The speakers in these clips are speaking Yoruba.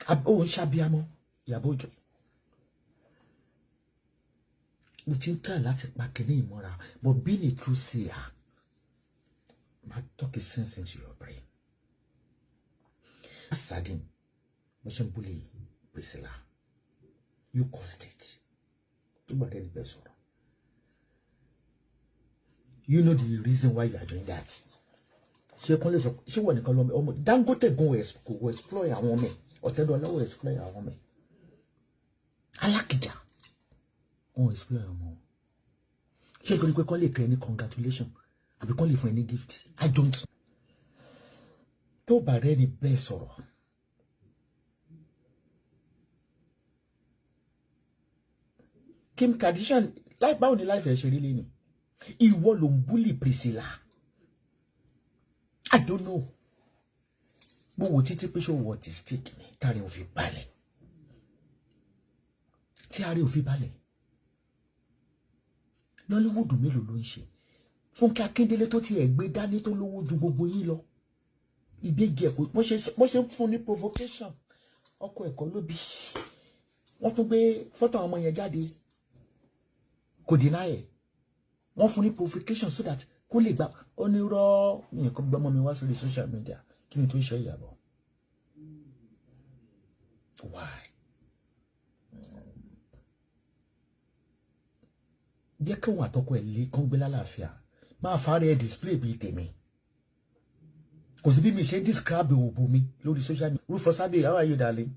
Ó ń ṣàbíamọ, Ìyábọ̀ Òjó. Mo ti ń try láti pa kínní ìmọ́ra, but being a true seer, ma talk a sense into your brain. Sardine, bó ṣe ń bully Priscilla, you caused it. Tó gbọ́dọ̀ ẹni bẹ́ẹ̀ sọ̀rọ̀. You know the reason why you are doing that. Ṣé kán lè sọ ṣé wọ́n nìkan lọ́mọ ọmọ Dangote gan kò explore àwọn ọmọ ẹ̀, Ọ̀tẹ́dọ́lá ò explore àwọn ọmọ ẹ̀, Alákìjà wọn ò explore àwọn ọmọ wọn. Ṣé nítorí pé kán lè kẹ́ ẹ ní congratulation àbí kán lè fún ẹ ní gift? I don't. Tó bá rẹ́ ni bẹ́ẹ̀ sọ̀rọ̀. Kim Kardashian láì báwo ni láìfẹ́ ṣe rí lẹ́nu, ìwọ ló ń bully Priscilla. I don't know. Mo wò títí pé ṣé o wọ autistic ni táre ò fi balẹ̀, tí ààrẹ ò fi balẹ̀. Nollywood mélòó ló ń ṣe? Fúnkẹ́ Akíndélé tó tiẹ̀ gbé dání tó lówó ju gbogbo yín lọ, ìbejì ẹ̀ kò bó ṣe ń fún ní provocation, ọkọ ẹ̀kọ́ ló bí. Wọ́n tún gbé fọ́tò àwọn ọmọ yẹn jáde, kò deny ẹ̀. Wọ́n fún ní provocation so that kó lè gbà ó ní rọ́ nǹkan gbọ́mọ mi wá sórí social media. Kí ni tó ń ṣe, Ìyàbọ̀? Why? Jẹ́ kí òun àtọkọ ẹ̀ lé kán gbé lálàáfíà, máa fárẹ́ ẹ̀ display bíi tèmi. Kò sí bí mi ṣe describe òbò mi lórí social media. Rufus Abbey, how are you, darling?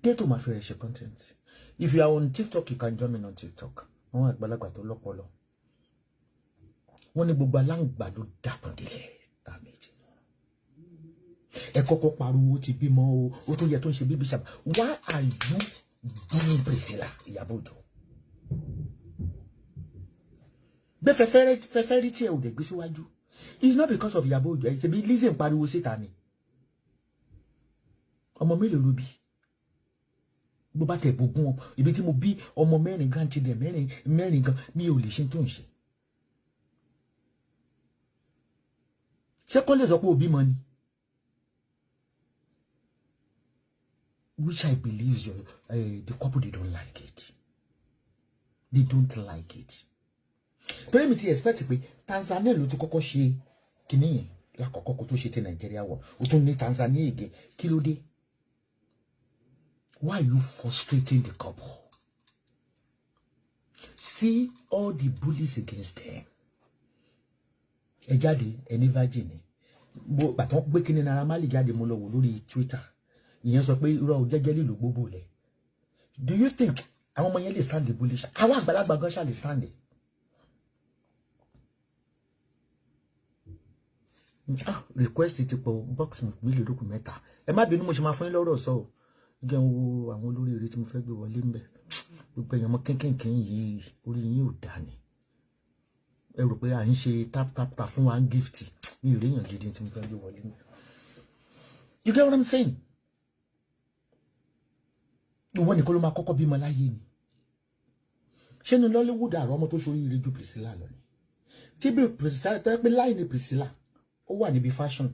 Get to my fresh content. If you are on TikTok, you can join me on TikTok. Àwọn àgbàlagbà tó lọ́pọlọ, wọ́n ní gbogbo aláǹgbà ló dàkún délẹ̀ àmì ìjìnà. Ẹ kọ́kọ́ pariwo ti bímọ o, ó tó yẹ tó ń ṣe bíbí ṣàbà. Why are you doing Priscilla, Ìyábọ̀ Òjó? Gbé fẹ́fẹ́ rí tí ẹ ò dẹ̀ gbé síwájú. It's not because of Ìyábọ̀ Òjó. Ẹ ṣe bí Lizzy ń pariwo síta ni. Ọmọ mélòó ló bí? Bó bá tẹ̀ bógún ọ, ibi tí mo bí ọmọ mẹ́rin, grandchildren mẹ́rin mẹ́rin gan, mi ò lè ṣe tó ń ṣe. Ṣé kọ́ lè sọ pé òbí mọ ni? Which I believe your, the couple, they don't like it. They don't like it. Torí mi ti expect pé Tanzania ló ti kọ́kọ́ ṣe kinní yẹn lákọ̀ọ́kọ́ kó tó ṣe ti Nàìjíríà wọ̀. Ó tún ní Tanzania again. Kí ló dé? Why are you frustrating the couple? See all the bullies against them. Ẹ jáde, ẹni virgin ni. Bàtàn gbé kíní Naira Marley jáde, mo lọ wò lórí Twitter. Ìyẹn sọ pé irọ́ jẹ́jẹ́ lílù gbogbo lẹ̀. Do you think àwọn ọmọ yẹn lè stand the bully? Àwọn àgbàlagbà gan ṣáà lè stand it. Ah, request ti pọ̀, box mi lè lókun mẹ́ta. Ẹ má bínú, mo ṣe máa fún yín lọ́rọ̀ sọ o. Jẹ́ ń wo àwọn olórí eré tí mo fẹ́ gbé wọlé ń bẹ̀. Gbogbo èèyàn mọ́ kínkínkín yìí, orí yín ò dá ni. Ẹ rò pé à ń ṣe tap tap tap fún wa ń gift. Mi ò ríyàn gidi tí mo fẹ́ gbé wọlé ń bẹ̀. You get what I'm saying? Ìwọ nìkan ló máa kọ́kọ́ bímọ láyé ni. Ṣé ní Nollywood àrọ́ ọmọ tó ṣoríire ju Priscilla lọ ni? Tí bí Priscilla tó yẹ pé láì ní Priscilla, ó wà níbi fashion,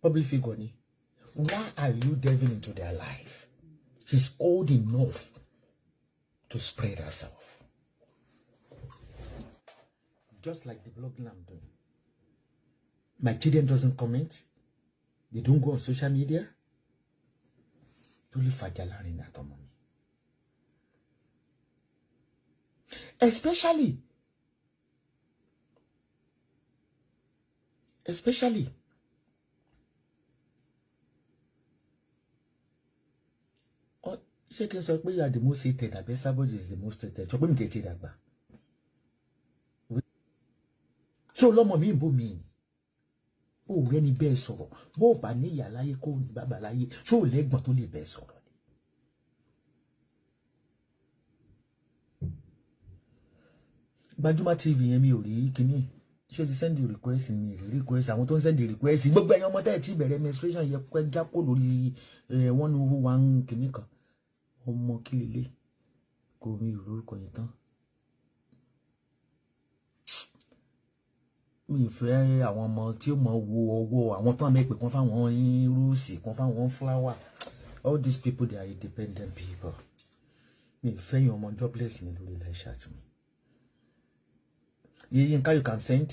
public figure ni. Why are you delving into their life? She's old enough to spread herself. Just like the blogging I'm doing. My children doesn't comment. They don't go on social media. Tó lè fàjà láàrin mi àtọmọ mi. Especially ṣé kí n sọ pé you are the most hated àbí Esabod is the most hated? Sọ pé mi tètè dàgbà. Ṣé o lọ́mọ mi ń bò mí ni? O rẹ́ ni bẹ́ẹ̀ sọ̀rọ̀. Bó o bá ní ìyá láyé kó o ní bàbá láyé, ṣé o lẹ́gbọ̀n tó lè bẹ́ẹ̀ sọ̀rọ̀ ni? Gbajúmọ̀ TV yẹn, mi ò rí kíní. Ṣé o ti send request mi? Rí request àwọn tó ń send request. Gbogbo ẹ̀yin ọmọ tẹ́ ẹ̀ tí bẹ̀rẹ̀ menstruation yẹ pẹ́ já kó lórí one over one kíní kan. Ọmọ kí lélẹ̀ kò mi ò lórúkọ yẹn tán. Mi ì fẹ́ àwọn ọmọ tí ó mọ wo ọwọ́ àwọn tán mẹ́pẹ̀ kan fáwọn rúùsì kan, fáwọn flower. All these people, they are independent people. Mi ì fẹ́ yàn ọmọ jobless yẹn lórí live chat mi. Yinka, you can send.